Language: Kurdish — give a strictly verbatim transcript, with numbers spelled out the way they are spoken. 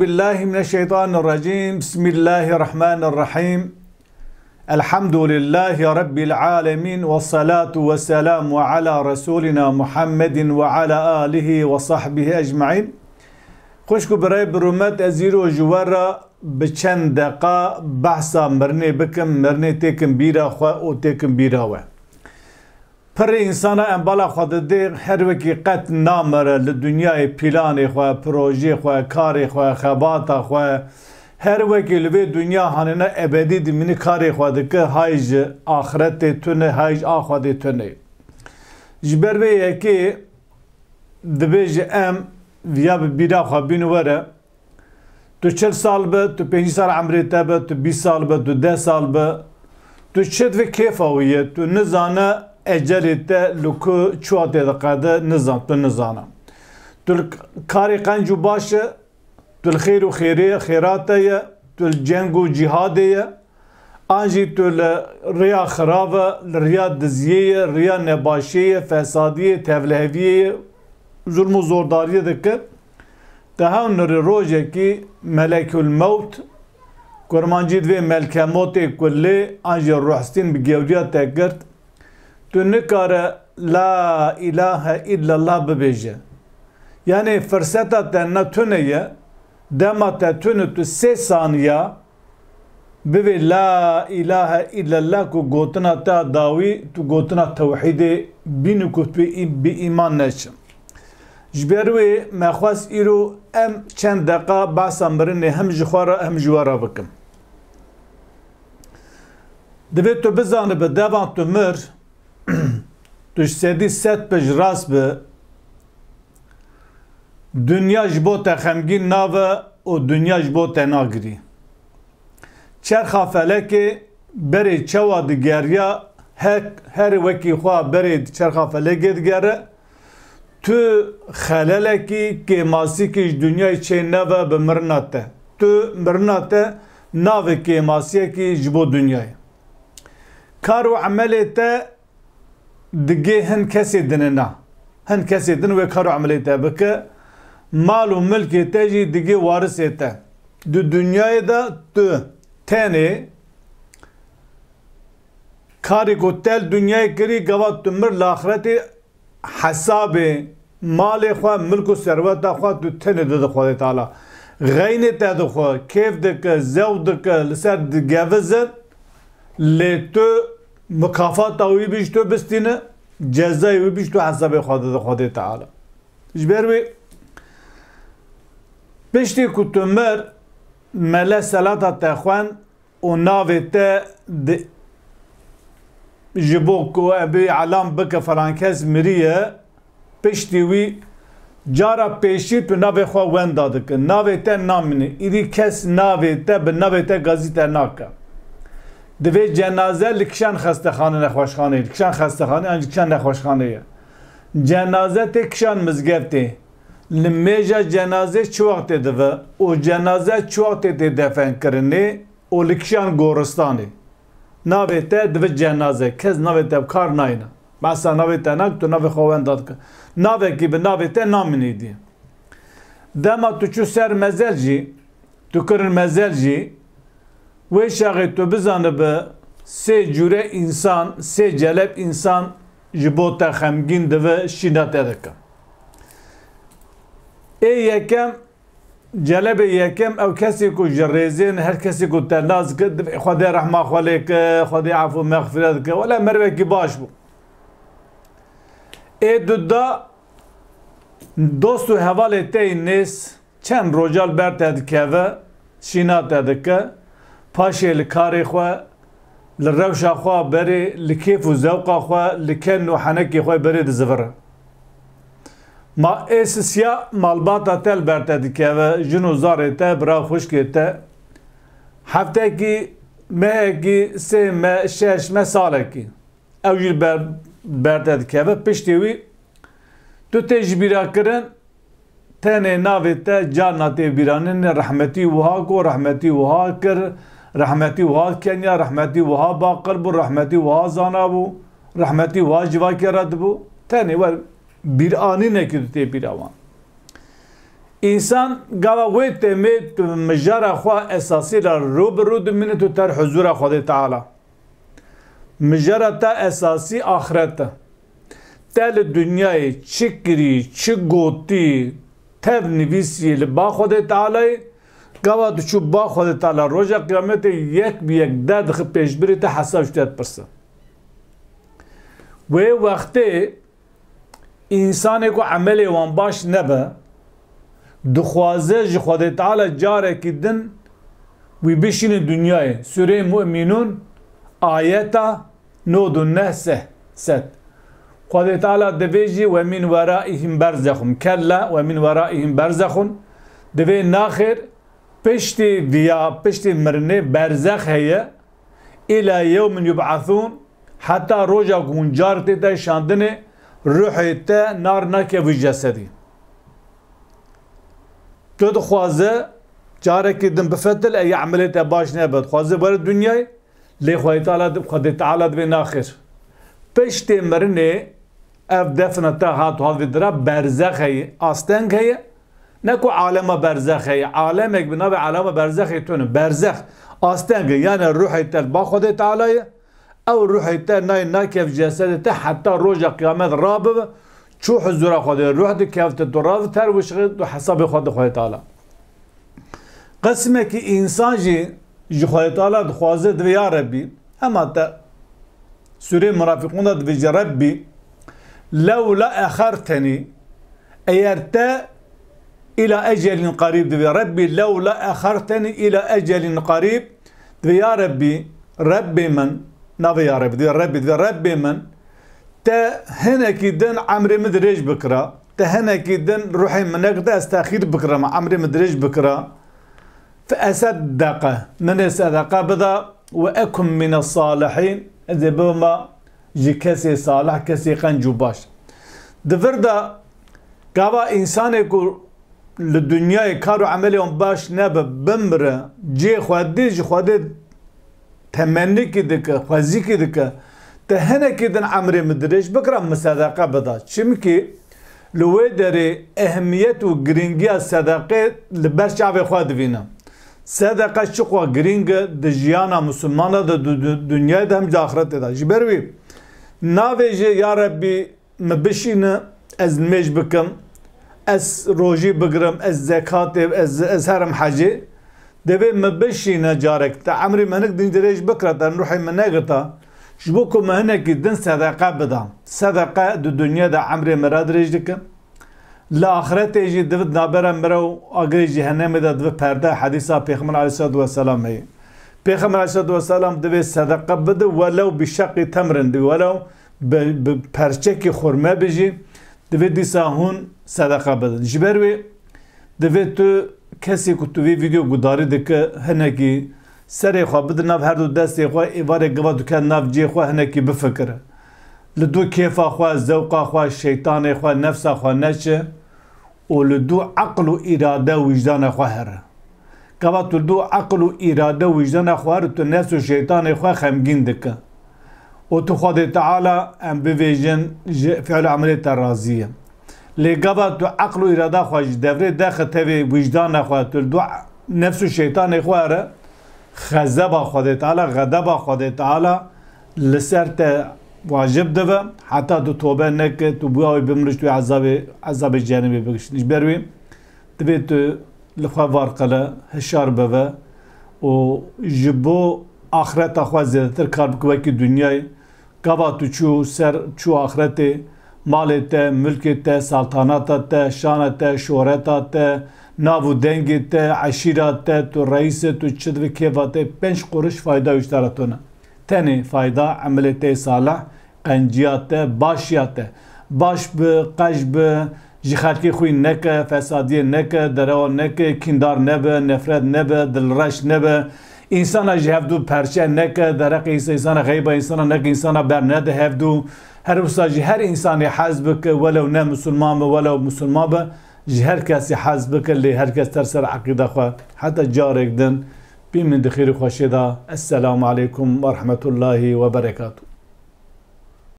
بالله من الشيطان الرجيم. بسم الله الرحمن الرحيم. الحمد لله رب العالمين، والصلاة والسلام على رسولنا محمد وعلى آله وصحبه أجمعين. Xwişk û birayê bi rûmet, ez îro ji we re bi çend deqa behsa mirinê bikim, mirinê têkim bîra xwe û têkim bîra we. Pirê însana em bala xwe didê, her wekî qet namire li dinyayê pîlanê xwe, projeyê xwe, karê xwe, xebata xwe, her wekî li vê dinya hanêna ebedî dimînî karê xwe dike, hay ji axretê tune, hay ji axwedê tune. Ji ber vê yekê dibêje em viya bi bîra xwe bîn were, Tu çil sal be, tu pêncî sal emrê te be, tu bîst sal be, tu deh sal be, tu çi divê kêfa wî ye, tu nizane ecelê te li ku çiwa tê diqede, nizan, tu nizane. Tu li karê qenc û baş e, tu li xêr û xêrê, xêra te ye, tu li ceng û cîhadê ye, an jî tu li riya xirav e, li riya diziyê ye, riya nebaşiyê ye, fesadiyê ye, tevliheviyê ye, zulm û zordariyê dike. Te hewn li rojekî Melekul Mewt, kurmancî divê melkemotê ku lê an jî ruhstîn bi gewriya te girt, tu nikare La ilahe illallah bibêje. Yanê firseta te ne tune ye, dema te tune tu sê saniya bivê La ilahe illallah ku gotina te dawî, tu gotina tewhîdê bînî ku tu bi î-, bi îman neçin. Ji ber wê me xwest îro em çend deqa behsa mirinê hem ji xwe re hem ji we re bikim. Divê tu bizanibe, devan tu mir, tu ji sedî sed pij rast bi, dinya ji bo te xemgîn nabe û dinya ji bo te nagirî. Çerxa felekê berê çawa digeriya, her, her wekî xwe berê çerxa felekê digere, tu xelelekî, kêmasîkî ji dinyayê çê nebe bi mirina te. Tu mirina te navê kêmasiyekî ji bo dinyayê. Kar û emelê te digê hin kesê dinê na. Hin kesê din wê kar û emelê te bike. Mal û milkê te jî digê warisê te. Di dinyayê de tu tenê karê ku te li dinyayê kirî, gava tu mir li axretê hesabê malê xwe, milk û serweta xwe tu tenê dide Xwedê Teala. Xeynê te dixwe, kêf dike, zewq dike, li ser digevizin, lê tu mukafata wî bî ji tu bistîne, cezayê wî bî ji tu hesabê xwe dide Xwedê Teala. Ji ber wê piştî ku tu mir, mele selata te xwend, û navê te di, ji bo ku ev bê elam bike falan kes miriye, piştî wî cara pêşî tu navê xwe wenda dike. Navê te namîne. Îdî kes navê te bi navê te gazî te nake. Divê cenaze li kişan xestexane, nexweşxaneyê. Li kişan xestexane, an jî kişan nexweşxaneyê. Cenaze tê kişan mizgeftê. Li mêja cenazê çi wextê dive û cenaze çi wextê tê defenkirinê û li kişan goristanê. Navê te dive cenaze, kes navê te bi kar nayne. Behsa navê te nak, tu navê xwe wenda dike. Navekî bi navê te namînî dî. Dema tu çû ser mezel jî, tu kirin mezel jî, wê şaxê tu bizanibe sê cûre însan, sê celeb însan ji bo te xemgîn dive, şîna te dike. Ê yekem, celebê yekem ew kesê ku ji rêzên her kesê ku te nas dike, divê Xwedê rehma xwe lê ke, Xwedê efû mexfire dike. Wele mervekî baş bû. Ê duda dost û hevalê te yî nêz çend roja li ber te dikeve, şîna te dike, paşê li karê xwe, li rewşa xwe berê, li kêf û zewqa xwe, li ken û henekê xwe berê dizivire. Ma ê sisiya malbata te li ber te dikeve, jin û zarê te, bira xwişkê te, heftekî, mehekî, sê meh, şeş meh, salekî. Ew jî ber, ber te dikeve. Piştî wî tu tê ji bîra kirin, tenê navê te carna tê bîranîn, rehmetî wiha got, rehmetî wiha kir, rehmetî wiha keniya, rehmetî wiha baqil bû, rehmetî wiha zana bû, rehmetî wiha civakê re dibû. Tenê wer bîranînekî tu tê bîra wan. Însan gava wê temê tu mijara xwe esasî re rû bi rû dimîne, tu te huzûra Xwedê Teala. Mijara te esasî axiret e. Te li dinyayê çi kirî, çi gotî, tev nivîsî li ba Xwedê Tealayê, gava tu çû ba Xwedê Teala roja qiyametê yek bi yek derdixe pêşbirî te hesab ji te dipirse. Wê wextê Însanê ku emelê wan baş nebe, dixwaze ji Xwedê Teala carekî din wî bişîne dinyayê. Sûreyê Mu'minûn, ayeta nod û neh se-, sed. Xwedê Teala divê jî "Ve min weraihim berzexun." Kella, "Ve min weraihim berzexun." Divê naxêr, piştî viya, piştî mirinê berzex heye. "Îla yewmin yub'asûn", heta roja ku hûn car tê te şandinê, ruhê te nar nake vî cesedî. Tu dixwaze carekî din bifetil, ey emelê te baş nebe, dixwaze were dinyayê, lê Xwedê Teala di-, Xwedê Teala divê naxêr. Piştê mirinê ev defna te hat hat vê dira berzex heye, asteng heye. Ne ku alema berzex heye. Alemek bi navê alema berzexê tune. Berzex, asteng e. Yani ruhê te li ba Xwedê Teala ye. Ew ruhê te nayê nakev cesedê te heta roja qiyamet rabibe. Çû huzura Xwedê, ruh dikevte, tu ravi ter wişxê, tu hesabê xwe di Xwedê Teala. Qismekî însan jî ji Xwedê Teala dixwaze, divê ya Rebbî, hema te Sûreyê Munafiqûn de dibêje, "Rebbî, lewla exertenî", eger te îla ecelin qarîb divê, "Rebbî, lewla exertenî îla ecelin qarîb", divê, "Ya Rebbî, Rebbê min", navê ya Rebbî, divê Rebbî, divê, "Rebbê min, te hinekî din emrê min dirêj bikira, te hinekî din ruhê min nekirta, ez texîr bikirama, emrê min dirêj bikira." Fe eseddeqe, min ê sedeqe bida, "Ve ekun mine salihîn", ez ê bibima ji kesê salih, kesê qenc û baş. Di vir de gava însanê ku li dinyayê kar û emelê wan baş nebe, bimire, cê Xwedê, ji Xwedê temennîkî dike, xwezîkî dike, te hinekî din emrê min dirêj bikira, min sedeqe bida. Çimkî li wê derê ehmiyet û girîngiya sedeqê li ber çavê xwe divîne. Sedeqe çiqas girîng e di jiyana misilmana de, di, di dinyayê de hem di axretê de. Ji ber wî navêje, "Ya Rebbî, min bişîne, ez nimêj bikim, ez rojî bigirim, ez zekatê, ez, ez herim hecê." Divê min bişîne carek, te emrê min hinek din dirêj bikira, te ruhê min negirta, ji bo ku min hinekî din sedeqe bida. Sedeqe di dinya de emrê min re dirêj dike. Li axretê jî divê navbera mire û agirê cehennemê de divê perde, hedîsa Pêxember aleyhisselatu vesselam heye. Pêxember aleyhisselatu vesselam divê sedeqe bide, welew bi şeqqî temrin, divê welew bi, bi perçekî xurme be jî, divê dîsa hûn sedeqe bidin. Ji ber wê divê tu, kesê ku tu vê vîdeo gudarî dike, hinekî serê xwe bide nav her du destê xwe, êvarê gava tu ket nav cihê xwe, hinekî bifikire. Li dû kêfa xwe, zewqa xwe, şeytanê xwe, nefsa xwe neçe û li dû eql û îrade û wijdana xwe here. Gava tu li dû eql û îrade û wijdana xwe here, tu nefs û şeytanê xwe xemgîn dike. Û tu Xwedê Teala, em bivêjin, ji fiil û emelê te razî ye. Lê gava tu eql û îrada xwe ji devrê dexe tevê wijdana xwe, tu li dû nefs û şeytanê xwe here, xezeba Xwedê Teala, xedeba Xwedê Teala li ser te wacib dibe, heta tu tobe neke, tu bi wî awê bimrî, tu ezabê, ezabê cehennemê bigişt. Ji ber wî divê tu li xwe varqile, hişar bibe û ji bo axireta xwe zêdetir kar bike wekî dinyayê. Gava tu çû ser, çû axretê, malê te, milkê te, saltanata te, şana te, şohreta te, nav û dengê te, eşîra te, tu reîs e, tu çi divê kêfa te, pênc quruş fayda wî ji te re tune. Tenê fayda emelê te salih, qenciya te, başiya te. Baş bi, qej bi, ji xelkê xwîn neke, fesadiyê neke, derewa neke, kîndar nebe, nefret nebe, dilreş nebe. Însana ji hevdû perçe neke, dereqê îsa-, însana xeyba însana neke, însana bernede hevdû. Her wisa jî her însanê hez bike, welew ne misilman be, welew misilman be, ji her kesî hez bike, lê her kes ter ser eqîda xwe. Heta carek din, bimînin di xêr û xweşiyê de. Esselamu aleykum ve rahmetullahi ve berekatuh.